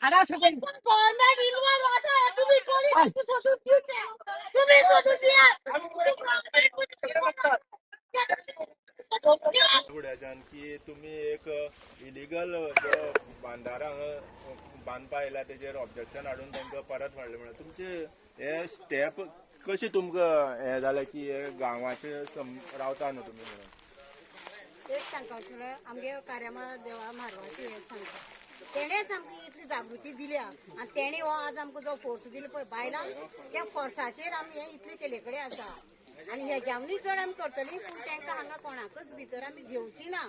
Government involve आसा. तुमी police सोदून दिवचे, तुमी सोदून दियात. फुड्याच्यान की तुमी एक इलिगल जो बांदारा हांगा बांदपा आयला तेजेर ऑब्जेक्शन हाडून तांकां परत म्हणलें. म्हणून तुमचे हे स्टेप कशी तुमकां हें जालें की हे गांवाचे रावता न्हू तुमी म्हणून? एक सांगता म्हळ्यार आमगे कार्यामळा देवा म्हारवाची हें सांगता, तेणेच आमकां इतली जागृती दिल्या आनी तेणें हो आज आमकां जो फोर्स दिलो पळय बायलांक, त्या फोर्साचेर आमी हें इतलें केले कडेन आसा. आनी हेज्यावनी चड आमी करतली, पूण तांकां हांगा कोणाकच भितर आमी घेवची ना.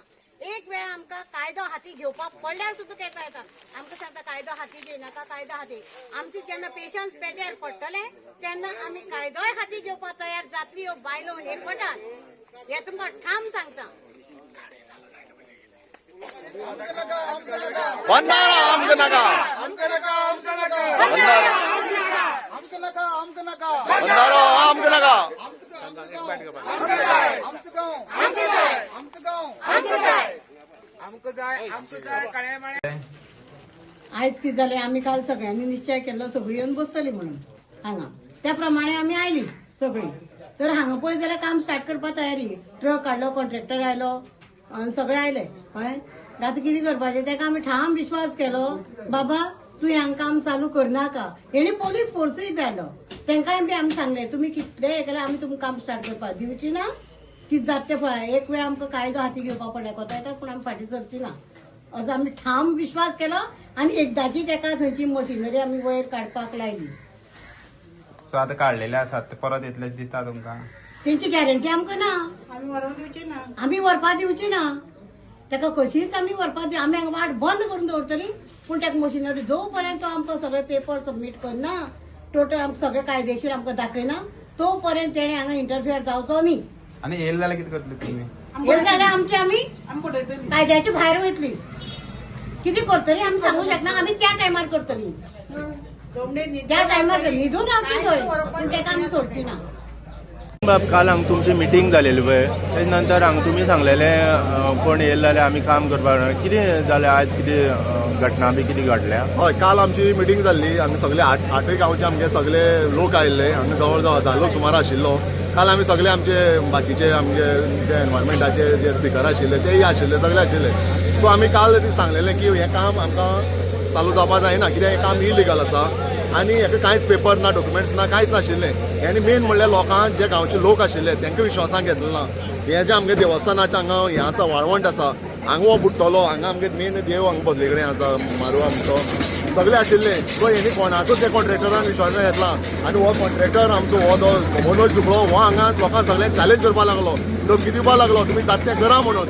एक वेळ आमकां कायदो हाती घेवपाक पडल्यार सुद्दां केता येता. आमकां सांगता कायदो हाती घेयनाका, कायदो हाती. आमची जेन्ना पेशन्स पेड्ड्यार पडटले तेन्ना आमी कायदोय हाती घेवपाक तयार जातली ह्यो बायलो एकवटान, हें तुमकां ठाम सांगता. बंधारा आमकां नाका, बंधारो आमकां नाका. आयज कितें जालें, आमी काल सगळ्यांनी निश्चय केल्लो सगळीं येवन बसतली म्हणून हांगा, त्या प्रमाणे आमी आयली सगळीं. तर हांगा पळय जाल्यार काम स्टार्ट करपा तयारी, ट्रक हाडलो, कॉन्ट्रॅक्टर आयलो आनी सगळे आयले. कळ्ळें? आतां कितें करपाचें, ताका आमी ठाम विश्वास केलो, बाबा तूं हांगा काम चालू करनाका. हेणी पोलीस फोर्सूय बी हाडलो, तांकांय बी आमी सांगलें तुमी कितलें हें केलें आमी तुमकां काम स्टार्ट करपाक दिवची ना, कितें जाता तें पळय. एक वेळ आमकां कायदो हाती घेवपाक पडल्यार कोता येता, पूण आमी फाटीं सरची ना असो आमी ठाम विश्वास केलो. आनी एकदांची ताका थंयची मशिनरी आमी वयर काडपाक लायली. सो आता काडलेले आसात ते परत येतलेच दिसता तुमकां? तेंची गॅरंटी आमकां ना, आमी व्हरपाक दिवची ना ताका, कशीच आमी व्हरपाक आमी हांगा वाट बंद करून दवरतली. पूण ताका मशिनरी जो पर्यंत तो आमकां सगळे पेपर सबमीट करना, टोटल आमकां सगळे कायदेशीर आमकां दाखयना, तो पर्यंत तेणें हांगा इंटरफियर जावचो न्ही. आनी येयले जाल्यार कितें करतले तुमी? हे जाल्यार आमचे आमी कायद्याचे भायर वयतली. कितें करतली आमी सांगू शकना, आमी त्या टायमार करतली, त्या टायमार न्हिदून रावतली थंय, पूण ताका आमी सोडची ना. बाब, काल हांगा तुमची मिटींग जालेली पळय, तेज नंतर हांगा तुमी सांगलेले कोण येयले जाल्यार आमी काम करपाक. कितें जालें आज, कितें घटना बी कितें घडल्या? हय, काल आमची मिटींग जाल्ली. हांगा सगळे आठय गांवचे आमगे सगळे लोक आयिल्ले. हांगा जवळ जवळ 1000 लोक सुमार आशिल्लो. काल आमी सगळे आमचे बाकीचे आमगे जे एनवायरमेंटाचे जे स्पिकर आशिल्ले तेय आशिल्ले, सगळे आशिल्ले. सो आमी काल सांगलेले की हें काम आमकां चालू जावपाक जायना, कित्याक हें काम इलिगल आसा आनी हेका कांयच पेपर ना, डॉक्युमेंट्स ना, कांयच नाशिल्लें. आनी मेन म्हणल्यार लोकांक जे गांवचे लोक आशिल्ले तांकां विश्वासान घेतलें ना. हें जें आमगे देवस्थानाचें हांगा हें आसा, वाळवंट आसा, हांगा हो बुडटलो, हांगा आमगे मेन देव हांगा बदले कडेन आसा, म्हारू आमचो, सगळे आशिल्ले. सो हेणी कोणाकूच त्या कॉन्ट्रॅक्टरान विश्वासान घेतला आनी हो कॉन्ट्रॅक्टर आमचो हो जो मनोज दुबळो हो हांगा लोकांक सगळ्यांक चॅलेंज करपाक लागलो, धमकी दिवपाक लागलो, तुमी जाता तें करा म्हणून.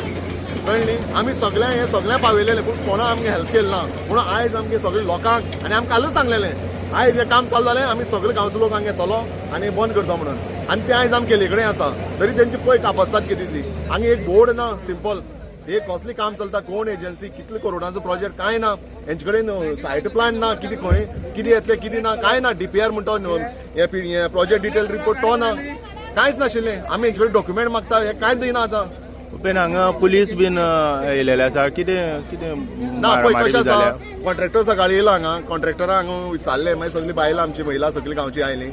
कळ्ळें न्ही? आमी सगळें हें सगळें पावयलेलें, पूण कोणा आमकां हेल्प केलें ना. म्हणून आयज आमगे सगळे लोकांक आनी आमी कालूच सांगलेलें, आयज हें काम चालू जालें आमी सगळे गांवचो लोक हांगा येतलो आनी बंद करता म्हणून. आनी तें आयज आमी केले कडेन आसा, तरी तेंची पळय कापस्तात कितें ती. हांगा एक बोर्ड ना, सिंपल एक कसलें काम चलता, कोण एजन्सी, कितले करोडांचो प्रोजेक्ट, कांय ना. हेंचे कडेन सायट प्लान ना, कितें खंय कितें येतलें कितें ना, कांय ना. डीपीआर म्हणटा हे प्रोजेक्ट डिटेल रिपोर्ट तो ना, कांयच नाशिल्लें. आमी हेंचे कडेन डॉक्युमेंट मागता, हें कांयच दिना आतां. उपेन हांगा पुलीस बीन येयलेले आसा, कितें कितें ना पळय मारामारी कशें बी आसा, जाल्या? कॉन्ट्रॅक्टर सकाळीं येयलो हांगा, कॉन्ट्रॅक्टरा हांगा विचारलें, मागीर सगळीं बायलां आमची महिला सगळीं गांवची आयली.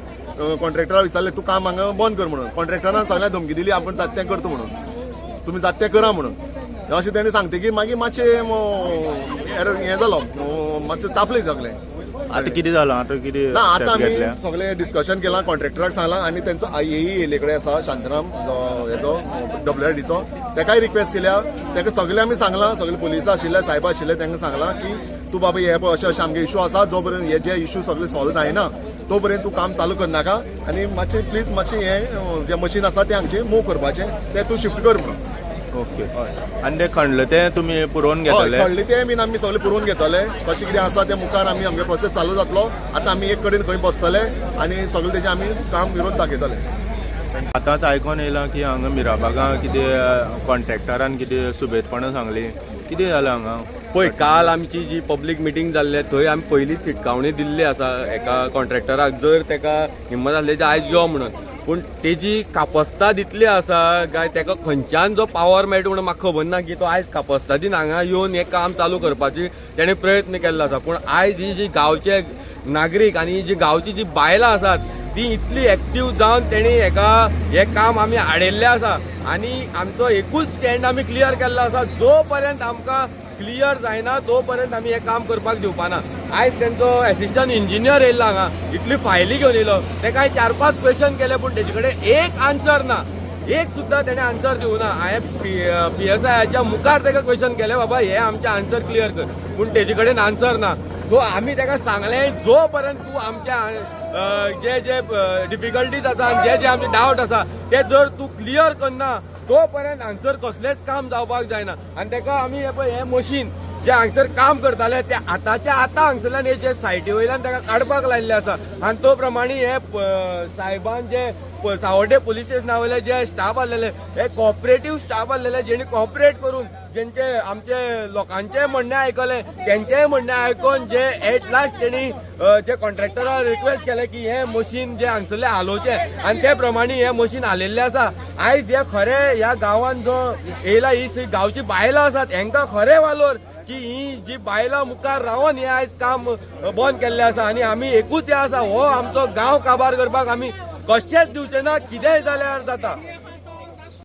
कॉन्ट्रॅक्टरा विचारलें तूं काम हांगा बंद कर म्हणून. कॉन्ट्रॅक्टरान सगळ्यांक धमकी दिली, आपूण जाता तें करता म्हणून, तुमी जाता तें करा म्हणून. अशें तेणें सांगतकीर मागीर मातशें हें जालो, मातशें तापलें सगळें. आतां कितें जालां, आतां कितें ना आतां स्टेप आमी घेतल्या? सगळें डिस्कशन केलां, कॉन्ट्रॅक्टराक सांगलां आनी तेंचो आयएई येयले कडेन आसा शांतराम हेजो डब्ल्यूआरडीचो, तेकाय रिक्वेस्ट केल्या. तेका सगळें आमी सांगलां, सगळे पुलिसां आशिल्ले, सायब आशिल्ले, तांकां सांगलां की तूं बाबा हे पळय अशें अशें आमगे इशू आसा, जो पर्यंत हे जे इशू सगळे सॉल्व जायना तो पर्यंत तूं काम चालू करनाका आनी मातशें प्लीज मातशें हें जें मशीन आसा तें हांगचें मूव करपाचें, तें तूं शिफ्ट कर म्हणून. ओके, आनी तें खणलें तें तुमी पुरोवन घेतले? खणलें तें बीन आमी सगळें पुरोवन घेतले. कशें कितें आसा तें मुखार आमी आमगे प्रोसेस चालू जातलो. आतां आमी एक कडेन खंय बसतले आनी सगळें तेजें आमी काम विरोध दाखयतले. आतांच आयकोन येयलां की हांगा मिराबागा कितें कॉन्ट्रॅक्टरान कितें सुबेजपणां सांगली, कितें जालें हांगा? पळय, काल आमची जी पब्लीक मिटींग जाल्ली थंय आमी पयलींच शिटकावणी दिल्ली आसा एका कॉन्ट्रॅक्टराक, जर ताका हिम्मत आसली आयज यो म्हणून. पूण तेजी कापस्ताद इतली आसा काय तेका खंयच्यान जो पावर मेळटा म्हणून म्हाका खबर ना की तो आयज कापस्तादीन हांगा येवन हें काम चालू करपाची तेणें प्रयत्न केल्लो आसा. पूण आयज ही जी गांवचे नागरीक आनी जी गांवची जी बायलां आसात ती इतली एक्टीव जावन तेणी हेका हें काम आमी हाडिल्लें आसा आनी आमचो एकूच स्टँड आमी क्लियर केल्लो आसा, जो पर्यंत आमकां क्लियर जायना तो पर्यंत आमी हें काम करपाक दिवपाना. आयज तेंचो एसिस्टंट इंजिनियर येयल्लो हांगा, इतली फायली घेवन येयलो, तेका 4-5 क्वेश्चन केले पूण तेजे कडेन एक आन्सर ना, एक सुद्दां तेणें आन्सर दिवना. हांवें PSI मुखार तेका क्वेश्चन केलें, बाबा हे आमचे आन्सर क्लियर कर, पूण तेजे कडेन आन्सर ना. सो आमी तेका सांगलें जो पर्यंत तूं आमच्या जे जे डिफिकल्टीज आसा आनी जे जे आमचे डावट आसा ते जर तूं क्लियर करना तो पर्यंत हांगसर कसलेंच काम जावपाक जायना. आनी तेका आमी हे पळय हें मशीन जे हांगसर काम करताले ते आतांच्या आतां हांगसरल्यान हे जे सायटी वयल्यान तेका काडपाक लायिल्ले आसा आनी तो प्रमाणे हे सायबान जे सावड्डे पुलीस स्टेशना वयले जे स्टाफ आसलेले हे कॉपरेटीव स्टाफ आसलेले जेणी कॉपरेट करून जेंचे आमचे लोकांचें म्हणणें आयकलें, तेंचेय म्हणणें आयकून जे एट लास्ट तेणी जे कॉन्ट्रॅक्टराक रिक्वेस्ट केलें की हें मशीन जे हांगसरलें हालोवचें आनी ते प्रमाणे हें मशीन हालयल्लें आसा. आयज हे खरें ह्या गांवान जो येयला ही गांवची बायलां आसात हेंकां खरें वालोर की ही जी बायलां मुखार रावन हें आयज काम बंद केल्लें आसा आनी आमी एकूच हें आसा, हो आमचो गांव काबार करपाक आमी कशेंच दिवचे ना, कितेंय जाल्यार जाता.